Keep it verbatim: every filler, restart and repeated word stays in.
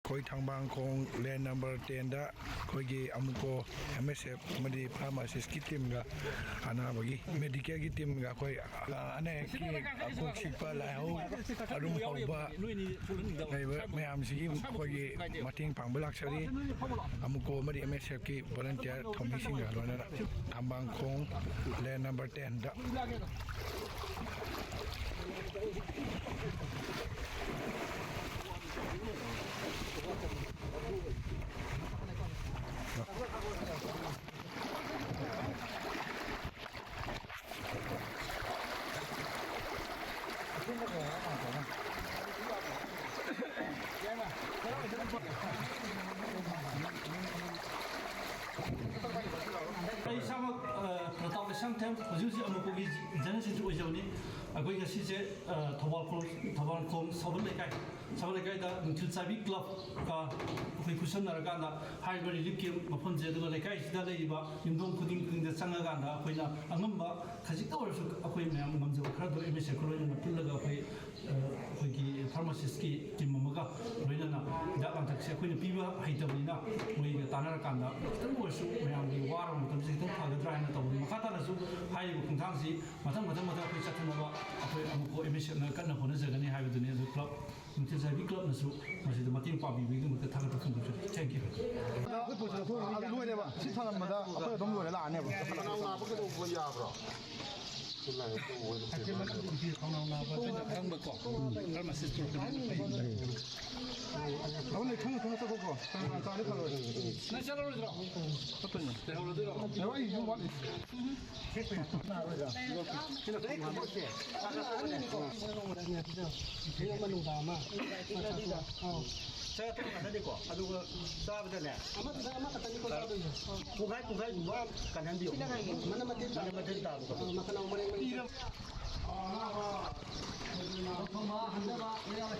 ꯑꯩꯈꯣꯏ ꯊꯥꯡꯕꯥꯡꯈꯣꯡ ꯂꯦꯟ ꯅꯝꯕꯔ ꯇꯦꯟꯗ ꯑꯩꯈꯣꯏꯒꯤ ꯑꯃꯨꯀꯣ ꯑꯦꯝ ꯑꯦꯁ ꯑꯦꯐ ꯑꯃꯗꯤ ꯐꯥꯔꯃꯥꯁꯤꯁꯀꯤ ꯇꯤꯝꯒ ꯑꯅꯥꯕꯒꯤ ꯃꯦꯗꯤꯀꯦꯜꯒꯤ ꯇꯤꯝꯒ ꯑꯩꯈꯣꯏ, ꯑ, ꯑꯅꯥ ꯑꯌꯦꯛꯀꯤ ꯑꯀꯣꯛ ꯆꯤꯛꯄ, ꯂꯥꯏꯍꯧ, ꯑꯔꯨꯝ ꯍꯧꯕ ꯂꯩꯕ ꯃꯌꯥꯝꯁꯤꯒꯤ ꯑꯩꯈꯣꯏꯒꯤ ꯃꯇꯦꯡ ꯄꯥꯡꯕ ꯂꯥꯛꯆꯔꯤ꯫ ꯑꯃꯨꯀꯣ ꯑꯃꯗꯤ ꯑꯦꯝ ꯑꯦꯁ ꯑꯦꯐꯀꯤ ꯚꯣꯂꯟꯇꯤꯌꯥꯔ ꯊꯧꯃꯤꯁꯤꯡꯒ ꯂꯣꯏꯅꯅ ꯊꯥꯡꯕꯥꯡꯈꯣꯡ ꯂꯦꯟ ꯅꯝꯕꯔ ꯇꯦꯟꯗ꯫ ꯑꯩ ꯏꯁꯥꯃꯛ, ꯑ, ꯄ꯭ꯔꯇꯥꯞ ꯂꯩꯁꯥꯡꯊꯦꯝ, ꯍꯧꯖꯤꯛ ꯍꯧꯖꯤꯛ ꯑꯃꯨꯛꯄꯒꯤ ꯖꯦꯅꯔꯦꯜ ꯁꯦꯀ꯭ꯔꯦꯇꯔꯤ ꯑꯣꯏꯖꯕꯅꯤ꯫ ꯑꯩꯈꯣꯏ ꯉꯁꯤꯁꯦ, ꯑ, ꯊꯧꯕꯥꯜ ꯈꯣꯡ-, ꯊꯧꯕꯥꯜ ꯈꯣꯡ ꯁꯥꯎꯗꯔꯟ ꯂꯩꯀꯥꯏ, ꯁꯥꯎꯗꯔꯟ ꯂꯩꯀꯥꯏꯗ ꯅꯨꯡꯊꯤꯜ ꯆꯥꯏꯕꯤ ꯀ꯭ꯂꯕꯀ ꯑꯩꯈꯣꯏ ꯈꯨꯠꯁꯝꯅꯔꯀꯥꯟꯗ ꯍꯥꯏꯔꯤꯕ ꯔꯤꯂꯤꯐ ꯀꯦꯝꯞ ꯃꯐꯝꯁꯦ, ꯑꯗꯨꯒ ꯂꯩꯀꯥꯏꯁꯤꯗ ꯂꯩꯔꯤꯕ ꯌꯨꯝꯊꯣꯡ ꯈꯨꯗꯤꯡ ꯈꯨꯗꯤꯡꯗ ꯆꯪꯉꯀꯥꯟꯗ ꯑꯩꯈꯣꯏꯅ ꯑꯉꯝꯕ ꯈꯖꯤꯛꯇ ꯑꯣꯏꯔꯁꯨ ꯑꯩꯈꯣꯏ ꯃꯌꯥꯝ ꯉꯝꯖꯕ ꯈꯔꯗꯣ ꯑꯦꯝ ꯑꯦꯁ ꯑꯦꯐꯀ ꯂꯣꯏꯅꯅ ꯄꯨꯜꯂꯒ ꯑꯩꯈꯣꯏ ꯑꯩꯈꯣꯏꯒꯤ ꯐꯥꯔꯃꯥꯁꯤꯁꯀꯤ ꯇꯤꯝ ꯑꯃꯒ ꯂꯣꯏꯅꯅ ꯍꯤꯗꯥꯛ ꯂꯥꯡꯊꯛꯁꯦ ꯑꯩꯈꯣꯏꯅ ꯄꯤꯕ ꯍꯩꯇꯕꯅꯤꯅ, ꯃꯣꯏꯒ ꯇꯥꯟꯅꯔꯀꯥꯟꯗ ꯈꯤꯇꯪ ꯑꯣꯏꯔꯁꯨ ꯃꯌꯥꯝꯒꯤ ꯋꯥꯔꯕ ꯃꯇꯝꯁꯦ ꯈꯤꯇꯪ ꯐꯒꯗ꯭ꯔꯥ ꯍꯥꯏꯅ ꯇꯧꯕꯅꯤ꯫ ꯃꯈꯥ ꯇꯥꯅꯁꯨ ꯍꯥꯏꯔꯤꯕ ꯈꯣꯡꯊꯥꯡꯁꯤ ꯃꯊꯪ, ꯃꯊꯪ, ꯃꯊꯪ ꯑꯩꯈꯣꯏ ꯆꯠꯊꯅꯕ ꯑꯩꯈꯣꯏ ꯑꯃꯨꯛ ꯑꯦꯝ ꯑꯦꯁ ꯑꯦꯐꯅ ꯀꯟꯅ ꯍꯣꯠꯅꯖꯒꯅꯤ ꯍꯥꯏꯕꯗꯨꯅꯤ꯫ ꯑꯗꯨ ꯀ꯭ꯂꯕ, ꯅꯨꯡꯊꯤꯜ ꯆꯥꯏꯕꯤ ꯀ꯭ꯂꯕꯅꯁꯨ ꯃꯁꯤꯗ ꯃꯇꯦꯡ ꯄꯥꯡꯕꯤꯕꯒꯤꯗꯃꯛꯇ ꯊꯥꯒꯠꯄ ꯐꯣꯡꯗꯣꯛꯆꯔꯤ꯫ Thank you꯫ ꯑꯗꯨ ꯂꯣꯏꯔꯦꯕ꯫ ꯁꯤ ꯊꯝꯂꯝꯕꯗ ꯑꯩꯈꯣꯏ ꯑꯗꯨꯝ ꯂꯣꯏꯔꯦ ꯂꯥꯛꯑꯅꯦꯕ꯫ ꯈꯅꯥꯎ ꯅꯥꯕ ꯀꯩꯗꯧꯕ ꯌꯥꯕ꯭ꯔꯣ? ꯈꯪꯕꯀꯣ꯫ ꯐꯥꯔꯃꯥꯁꯤꯁ ꯄ꯭ꯔꯣꯕ꯭ꯂꯦꯝ ꯂꯩ꯫ ꯑꯃ ꯂꯩ, ꯈꯪꯅ ꯈꯪꯅ ꯆꯠꯈꯣꯀꯣ꯫ ꯀꯅꯥ ꯀꯅꯥ ꯆꯥꯔꯗꯤ ꯐꯔꯣꯏ꯫ ꯅꯪ ꯆꯠꯂꯔꯣꯏꯗ꯭ꯔꯣ? ꯆꯠꯇꯣꯏꯅꯦ꯫ ꯂꯩꯍꯧꯔꯗꯣꯏꯔꯣ? ꯂꯩꯍꯧꯔꯣꯏ, ꯑꯩ ꯌꯨꯝ ꯋꯥꯠꯂꯤ꯫ ꯁꯤꯅ ꯀꯩ ꯍꯥꯞꯄꯛꯀꯦ? ꯑꯩꯅ ꯑꯃ ꯅꯨꯡꯗꯥꯡ ꯑꯃ꯫ ꯑꯥꯎ꯫ ꯆꯥꯛ ꯇꯣꯛꯑ ꯀꯥꯟꯗꯅꯤꯀꯣ, ꯑꯗꯨꯒ ꯆꯥꯕꯗꯅꯦ꯫ ꯑꯃꯗꯨꯗ ꯑꯃꯈꯛꯇꯅꯤꯀꯣ ꯆꯥꯗꯣꯏꯁꯦ꯫ ꯄꯨꯡꯈꯥꯏ, ꯄꯨꯡꯈꯥꯏꯒꯨꯝꯕ ꯀꯟꯍꯟꯕꯤꯌꯨ꯫ ꯃꯅꯝ ꯃꯊꯤ ꯃꯅꯝ ꯃꯊꯤ ꯇꯥꯕꯗꯣ꯫ ꯑꯥ, ꯃꯈꯜ ꯑꯃ ꯃꯔꯦꯡ ꯃꯔꯦꯡ꯫ ꯊꯣꯡꯕ ꯍꯟꯊꯕ ꯂꯣꯏ ꯌꯥꯎꯔꯦ꯫